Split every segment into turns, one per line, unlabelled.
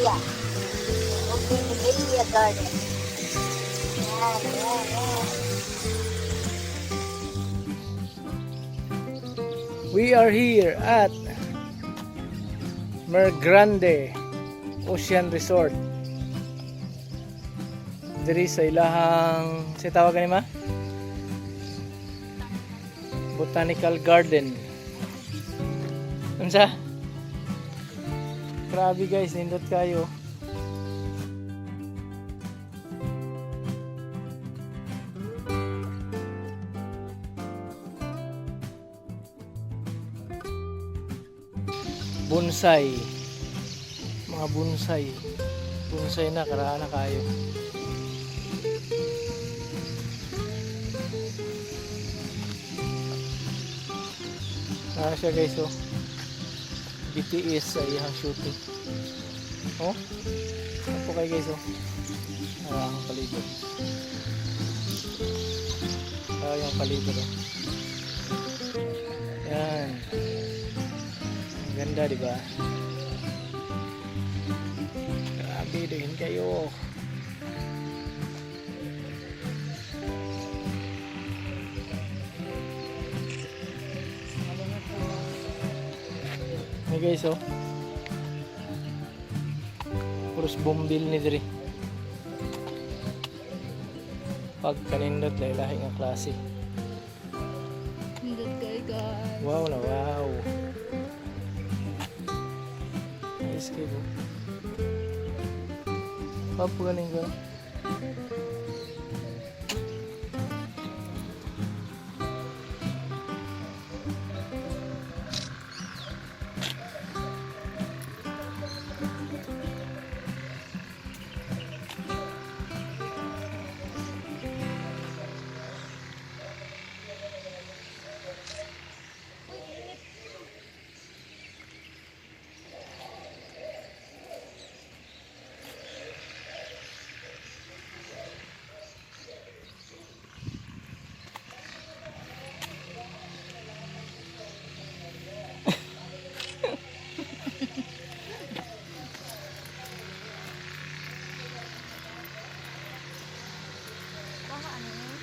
Bougainvillea. Bougainvillea Garden. Yan, yan, yan.
We are here at Mergrande Ocean Resort. Diri sa ilahang si tawag ni ma? Botanical Garden. Unsa? Grabe guys, nindot kayo. Bonsai. Mga bonsai. Bonsai na, karaan na kayo. Ah, siya guys, oh. BTS sa iyang shooting. Oh. Ako kay guys, oh. Ah, ang palibot. Ah, yung palibot, oh. Yan. Ang ganda, di ba? Grabe, daghan kayo. Hey guys, oh. Puros bombil ni diri. Pag kanindot, lahi nga klase.
Nindot kayo, guys.
Wow na wow. Nice kayo. Papo galing ko.
Baka ano yun?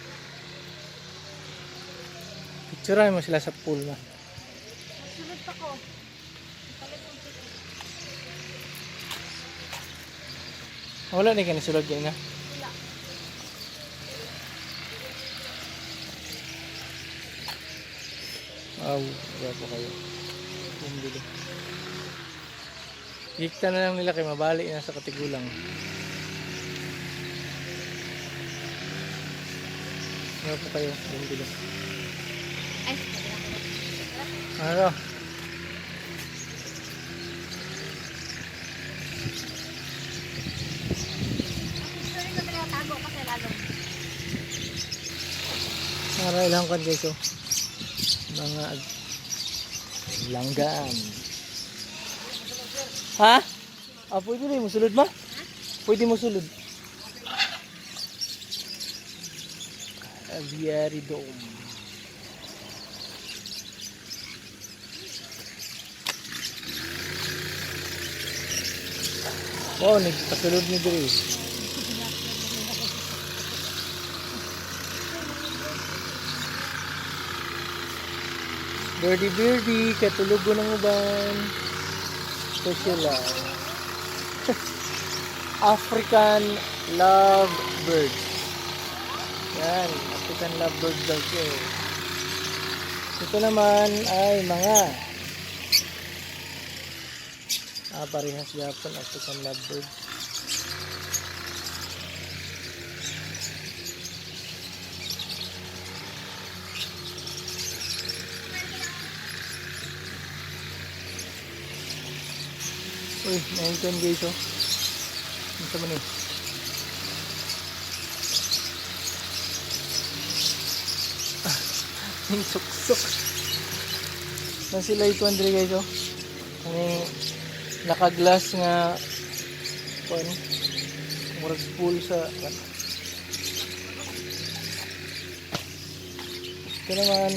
Picturean mo sila sa pool ma.
Sunod pa ko. Palit ang ticket.
Wala ni kani sulod na.
Wala.
Wow, gwapo kayo. Bumbili. Gikta na lang nila kay mabali na sa katigulang. Gwapo kayo, bumbili.
Ay, wala.
Ano?
Sorry ko talaga tago kasi lalong.
Mga ilang kan guys, oh. Mga langgam. Ha? Ah, pwede rin mo sulod ma? Pwede mo sulod. Aviary Dome. Wow, nagpasulod ni diri. Birdie birdie, katulog ko ng uban. Ito sila. African love birds. Yan, African love birds daw siya eh. Ito naman ay mga parehas yapon African love birds. Uy, 9 guys, oh. Ano sa man eh? Yung suksok. Na sila ito, Andre, guys, oh. Ang naka-glass nga kuan murag pool sa ito naman,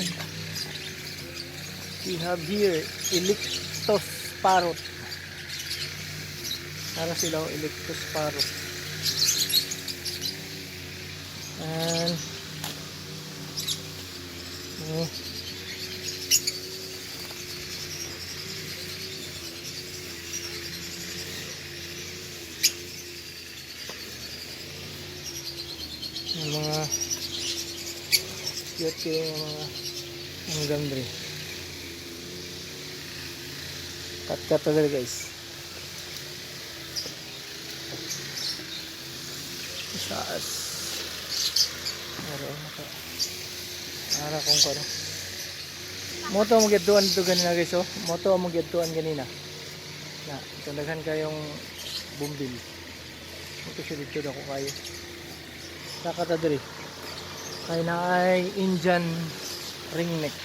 we have here Eclectus parrot. Para sila oh, Electus Sparrow. And yung mga cute kayo yung mga ang gandri. Cut cut na guys. Taas. Ara naka. Ara kung kano. Moto mo gidtuan dito ganina guys oh. Moto mo gidtuan ganina. Na, itong daghan kayong bumbil. Moto siya dito dako kayo. Saka ta diri. Kay na ay Indian ringneck.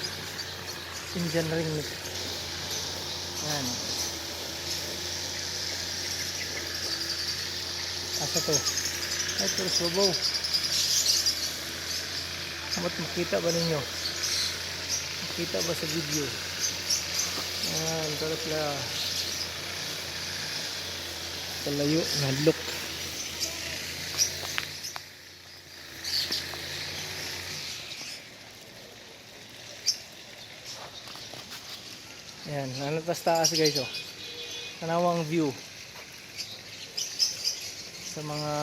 Indian ringneck. Yan. Asa to? Ay, pero subaw. Ba't makita ba ninyo? Makita ba sa video? Ayan, pero sila. Kalayo, nadlok. Ayan, ano tas taas guys oh. Tanawang view sa mga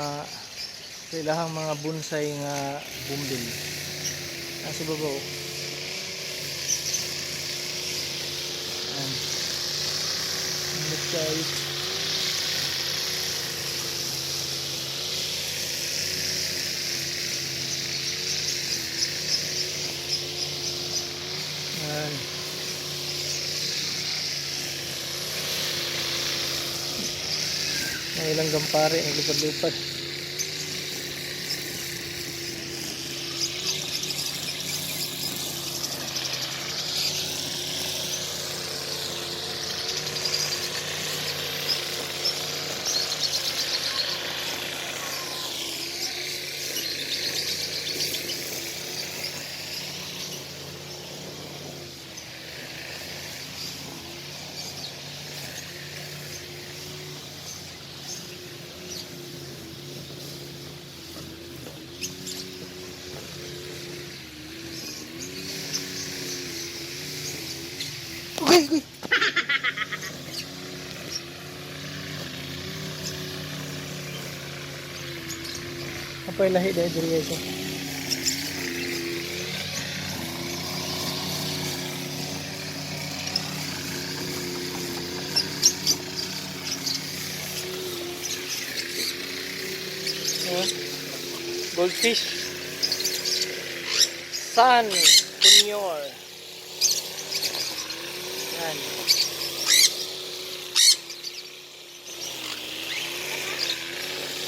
sa ilahang mga bonsai nga bumbil. Nasa baba oh. Ayan. Look guys. Ayan. May ilang gampare, naglupad-lupad. Okay, okay. Apay lahi dahil diri guys. Oh. Oh. Goldfish. Sun Junior. Yan.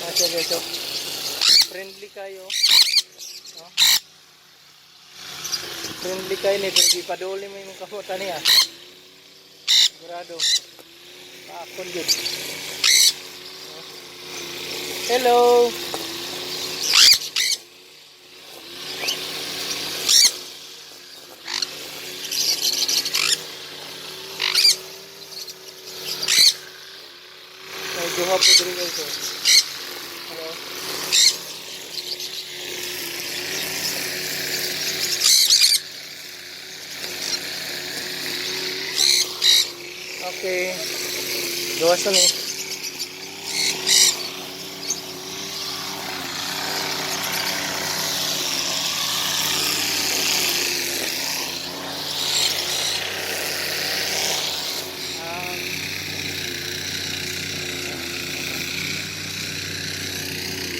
Ah, siya guys, oh. Friendly kayo. Oh. Friendly kayo ni, pero di paduli mo yung kamutan niya. Sigurado. Paakon yun. Oh. Hello! May duha po diri guys. Oh. Hello. Okay. Gawas na ni.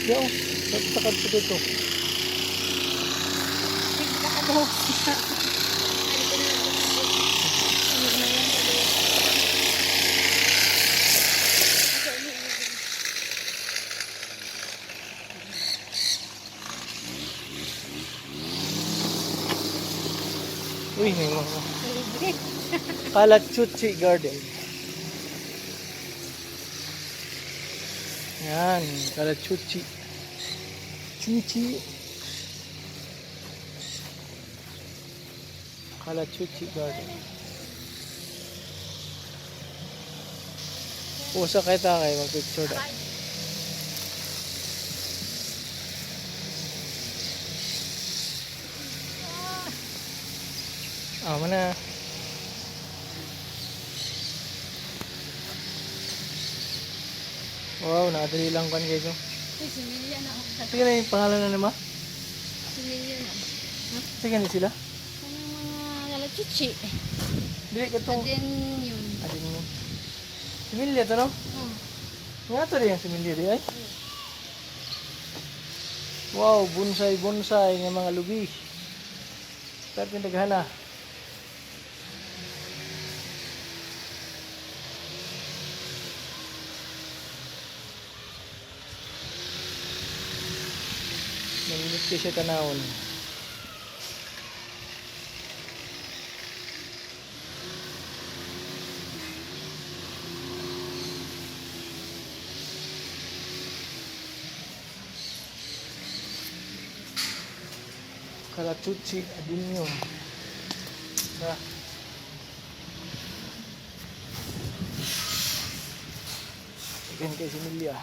Yo, nagtakad po dito. Uy, may mga Kalachuchi Garden. Yan, Kalachuchi. Chuchi. Kalachuchi Garden. Usa kay ta kay mag-picture da. Ah, mana. Wow, nakadali lang kan guys. Oh.
Uy, si Milia na ako.
Sige na yung pangalan na naman.
Si Milia na.
Sige na sila.
Anong mga nalachichi?
Dili ka tong.
Then yun.
Adin mo. Si Milia to no?
Oh.
Nga to rin si Milia di ay. Wow, bonsai bonsai nga mga lubi. Pero pinaghana. Nalimit ko siya tanawon. Kalachuchi Adenium. Tara. Again kay si Milia.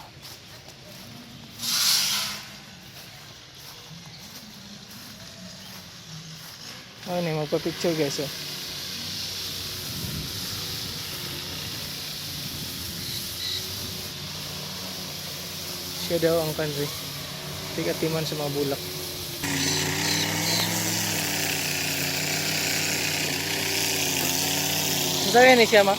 Ano yung magpa-picture guys oh. Siya daw ang country. Tigatiman sa mga bulak. Saan ni siya ma?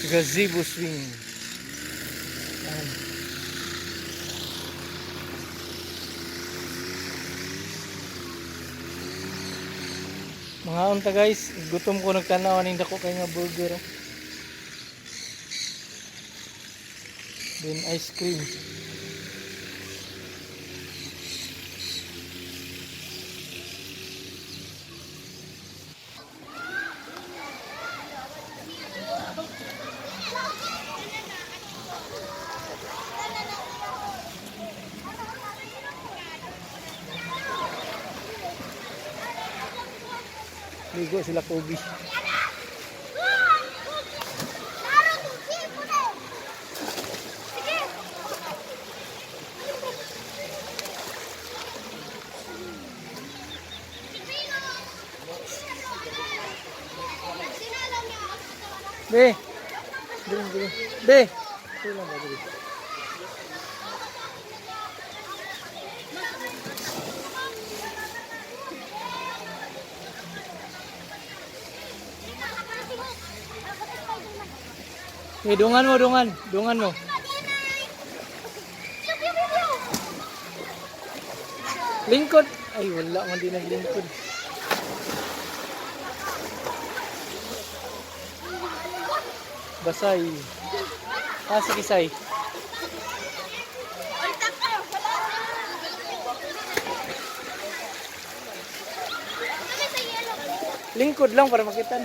Gazebo swing. Yan. Mga unta guys, gutom ko nagtanaw aning dako kay nga burger. Oh. Then ice cream. Ligo sila Kobe. Be. Dili, dili. Be. Dili lang ba, dili. Eh, dungan mo, dungan. Dungan mo. Lingkod. Ay, wala man din naglingkod. Basay. Ah, sige, say. Lingkod lang para makita.